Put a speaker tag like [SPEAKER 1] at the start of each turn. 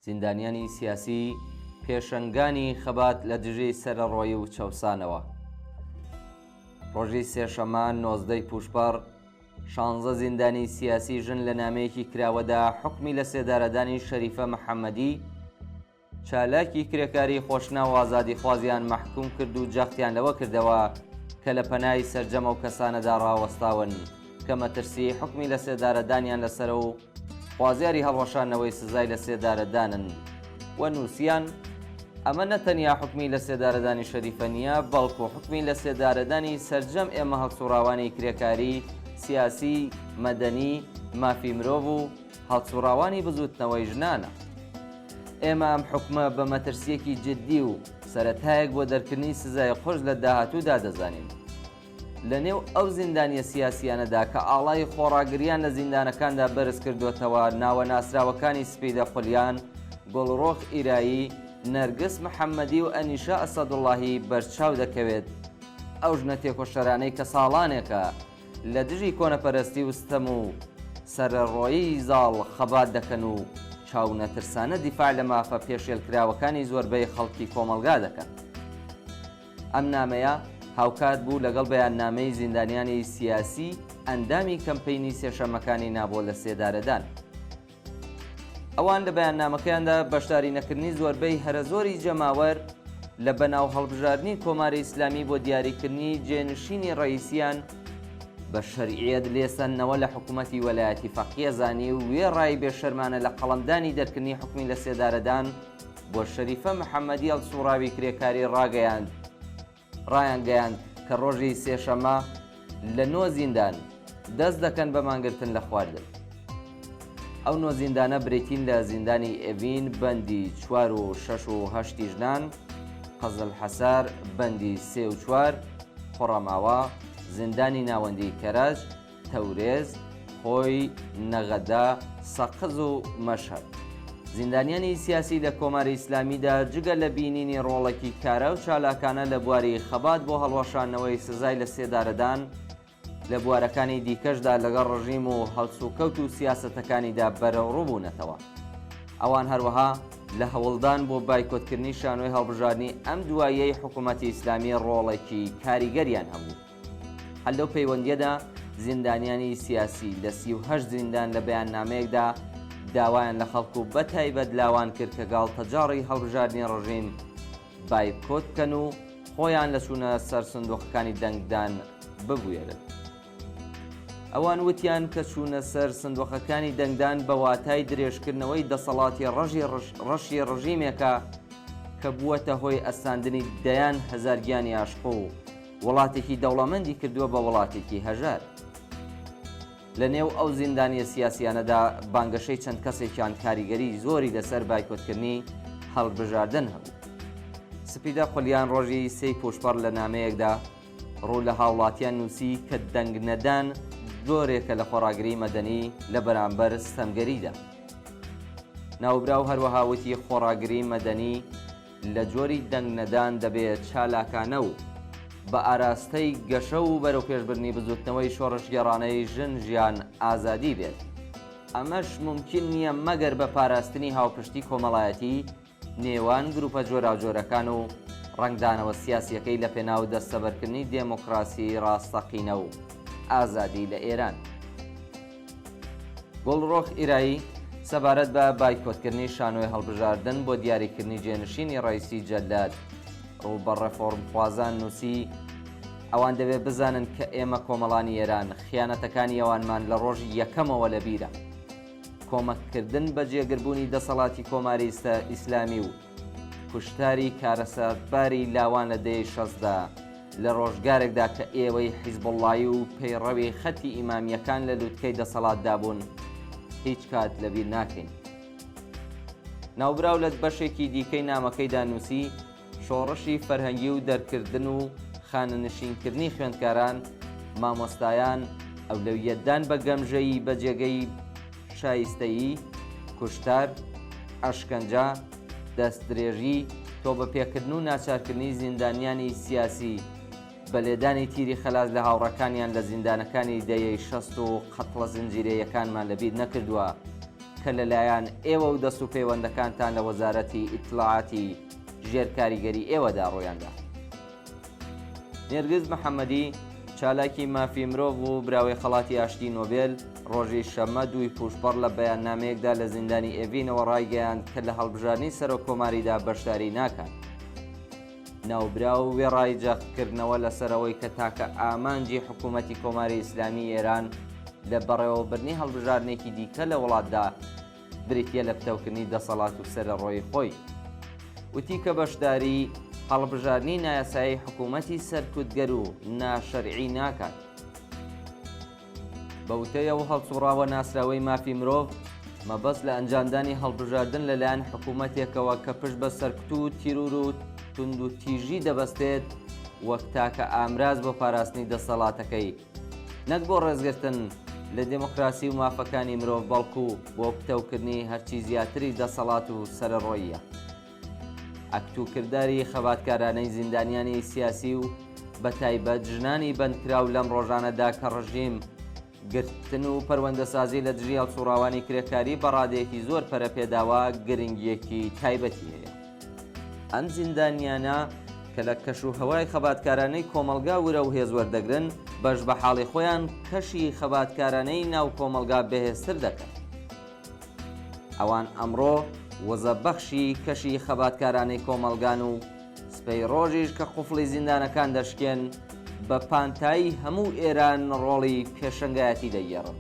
[SPEAKER 1] زیندانیانی سیاسی پێشەنگانی خەبات لە دژی سەرەڕۆیی و چەوسانەوە. ڕۆژی سێشەممە 19 ی پووشپەڕ، شانزە زیندانی سیاسی ژن لە نامەیەکی کراوەدا حوکمی لەسێدارەدانی شەریفە محەممەدی، چالاکی کرێکاری خۆشناو و ئازادیخوازیان مەحکوم کرد و جەختیان لەوە کردەوە کە لە پەنای سەرجەم ئەو کەسانەدا ڕاوەستاون کە مەترسیی حوکمی لەسێدارەدانیان لەسەرە و خوازیاری هەڵوەشاندنەوەی سزای لەسێدارەدانن و نووسیان، ئەمە نە تەنیا حوکمی لەسێدارەدانی شەریفە نییە، بەڵکو حوکمی لەسێدارەدانی سەرجەم ئێمە هەڵسوڕاوانی کرێکاری، سیاسی، مەدەنی، مافی مرۆڤ و هەڵسوڕاوانی بزووتنەوەی ژنانە. ئێمە ئەم حوکمە بە مەترسییەکی جددی و سەرەتایەک بۆ دەرکردنی سزای قورس لە داهاتوودا دەزانین. لە نێو ئەو زیندانییە سیاسییانەدا کە ئاڵای خۆڕاگرییان لە زیندانەکاندا بەرز کردۆتەوە، ناوە ناسراوەکانی سپیدە قولیان، گوڵڕۆخ ئیرایی، نەرگس محەممەدی و ئەنیشە ئەسەدوڵڵاهی بەرچاو دەکەوێت. ئەو ژنە تێکۆشەرانەی کە ساڵانێکە لە دژی کۆنەپەرستی و ستەم و سەرەڕۆیی زاڵ خەبات دەکەن و چاونەترسانە دیفاع لە مافە پێشێلکراوەکانی زۆربەی خەڵکی کۆمەڵگا دەکەن. ئەم نامەیە هاوکات بوو لەگەڵ بەیاننامەی زیندانیانی سیاسی ئەندامی کەمپەینی سێشەممەکانی نا بۆ لەسێدارەدان. ئەوان لە بەیاننامەکەیاندا بەشداری نەکردنی زۆربەی هەرەزۆری جەماوەر لە بەناو هەڵبژاردنی کۆماری ئیسلامی بۆ دیاریکردنی جێنشینی ڕەئیسیان بە شەرعیەت لێسەندنەوە لە حکوومەتی وەلایەتی فەقیە زانی و وێڕای بێشەرمانە لە قەڵەمدانی دەرکردنی حوکمی لەسێدارەدان بۆ شەریفە محەمەدی هەڵسوڕاوی کرێکاری ڕاگەیاند ڕایانگەیاند کە ڕۆژی سێشەممە لە نۆ زیندان دەست دەکەن بە مانگرتن لە خواردن. ئەو نۆ زیندانە بریتین لە زیندانی ئێڤین بەندی چوار و شەش و هەشتی ژنان، قزلحەسار بەندی سێ و چوار، خوڕەماوا، زیندانی ناوەندیی کەرەج، تەورێز، خۆی، نەغەدە، سەقز و مەشهەد. زیندانیانی سیاسی لە کۆماری ئیسلامیدا جگە لە بینینی ڕۆڵێکی کارا و چالاکانە لە بواری خەبات بۆ هەڵوەشاندنەوەی سزای لەسێدارەدان، لە بوارەکانی دیکەشدا لەگەڵ ڕژیم و هەڵسوکەوت و سیاسەتەکانیدا بەرەوڕوو بوونەتەوە. ئەوان هەروەها لە هەوڵدان بۆ بایکۆتکردنی شانۆی هەڵبژاردنی ئەم دواییەی حکوومەتی ئیسلامی ڕۆڵێکی کاریگەریان هەبوو. هەر لەو پەیوەندییەدا زیندانیانی سیاسی لە 38 زیندان لە بەیاننامەیەکدا داوایان لە خەڵک و بەتایبەت لاوان کرد کە گاڵتەجاڕی هەڵبژاردنی ڕژیم بایکۆت بکەن و خۆیان لە چوونە سەر سندوقەکانی دەنگدان ببوێرن. ئەوان وتیان کە چوونە سەر سندوقەکانی دەنگدان بە واتای درێژکردنەوەی دەسەڵاتی ڕەژی ڕەشی ڕژیمێکە کە بووەتە هۆی ئەستاندنی دەیان هەزار گیانی ئاشق و وڵاتێکی دەوڵەمەندی کردووە بە وڵاتێکی هەژار. لە نێو ئەو زیندانییە سیاسییانەدا بانگەشەی چەند کەسێکیان کاریگەریی زۆری لەسەر بایکۆتکردنی هەڵبژاردن هەبوو. سپیدە قولیان ڕۆژی سێی پووشپەڕ لە نامەیەکدا ڕوو لە هاوڵاتیان نووسی کە دەنگنەدان جۆرێکە لە خۆڕاگریی مەدەنی لە بەرامبەر ستەمگەریدا. ناوبراو هەروەها وتی خۆڕاگریی مەدەنی لە جۆری دەنگ نەدان دەبێ چالاکانە و بە ئاراستەی گەشە و بەرەوپێشبردنی بزووتنەوەی شۆڕشگێڕانەی ژن ژیان ئازادی بێت. ئەمەش مومکین نییە مەگەر بە پاراستنی هاوپشتی کۆمەڵایەتی نێوان گروپە جۆراوجۆرەکان و ڕەنگدانەوە سیاسییەکەی لە پێناو دەستەبەرکردنی دێمۆکڕاسیی ڕاستەقینە و ئازادی لە ئێران. گوڵڕۆخ ئیرایی سەبارەت بە بایکۆتکردنی شانۆی هەڵبژاردن بۆ دیاریکردنی جێنشینی ڕەئیسی جەلاد ڕوو بە ڕێفۆرمخوازان نووسی، ئەوان دەبێ بزانن کە ئێمە کۆمەڵانی ئێران خیانەتەکانی ئەوانمان لە ڕۆژی یەکەمەوە لە بیرە. کۆمەککردن بە جێگربوونی دەسەڵاتی کۆماری ئیسلامی و کوشتاری کارەساتباری لاوان لە دەیەی شەستدا لە ڕۆژگارێکدا کە ئێوەی حیزبوڵڵایی و پەیڕەوی خەتی ئیمامییەکان لە لوتکەی دەسەڵاتدا بوون، هیچ کات لەبیر ناکەین. ناوبراو لە بەشێکی دیکەی نامەکەیدا نووسی، شۆڕشی فەرهەنگی و دەرکردن و خانەنشینکردنی خوێندکاران، مامۆستایان، ئەولەویەتدان بە گەمژەیی بە جێگەی شایستەیی، کوشتار، ئەشکەنجە، دەستدرێژی، تۆبەپێکردن و ناچارکردنی زیندانیانی سیاسی بە لێدانی تیری خەلاس لە هاوڕێکانیان لە زیندانەکانی دەیەی 60 و قەتڵە زنجیرەیەکانمان لەبیر نەکردووە. کە لە لایەن ئێوە و دەست و پەیوەندەکانتان لە وەزارەتی ئیتڵاعاتی ژێر کاریگەری ئێوەدا ڕوویاندا. نێرگز محەمەدی، چالاکی مافی مرۆڤ و براوەی خەڵاتی ئاشتی نۆبێل، ڕۆژی شەممە دووی پووشپەڕ لە بەیاننامەیەکدا لە زیندانی ئێڤینەوە ڕایگەیاند کە لە هەڵبژاردنی سەرۆککۆماریدا بەشداری ناکات. ناوبراو وێڕای جەختکردنەوە لەسەر ئەوەی کە تاکە ئامانجی حکوومەتی کۆماری ئیسلامیی ئێران لە بەڕێوەبردنی هەڵبژاردنێکی دیکە لە وڵاتدا بریتییە لە پتەوکردنی دەسەڵات و سەرەڕۆیی خۆی، وتی کە بەشداری هەڵبژاردنی نایاسایی حکوومەتی سەرکوتگەر و ناشەرعی ناکات. بە وتەی ئەو هەڵسوڕاوە ناسراوەی مافی مرۆڤ، مەبەست لە ئەنجامدانی هەڵبژاردن لەلایەن حکوومەتێکەوە کە پشت بە سەرکوت و تیرور و توندوتیژی دەبەستێت وەک تاکە ئامراز بۆ پاراستنی دەسەڵاتەکەی، نەک بۆ ڕێزگرتن لە دێموکراسی و مافەکانی مرۆڤ بەڵکو بۆ پتەوکردنی هەرچی زیاتری دەسەڵات و سەرەڕۆییە. ئەکت و کرداری خەباتکارانەی زیندانیانی سیاسی و بە تایبەت ژنانی بەندکراو لەم ڕۆژانەدا کە ڕژیم گرتن و پەروەندەسازی لە دژی هەڵسوڕاوانی کرێکاری بە ڕادەیەکی زۆر پەرە پێداوە گرنگییەکی تایبەتی هەیە. ئەم زیندانیانە کە لە کەش و هەوای خەباتکارانەی کۆمەڵگا ورە و هێز وەردەگرن، بەش بە حاڵی خۆیان کەشی خەباتکارانەی ناو کۆمەڵگا بەهێزتر دەکەن. ئەوان ئەمڕۆ وزەبەخشی کەشی خەباتکارانەی کۆمەڵگان و سبەی ڕۆژیش کە قوفڵی زیندانەکان دەشکێن، بە پانتایی هەموو ئێران ڕۆڵی پێشەنگایەتی دەگێڕن.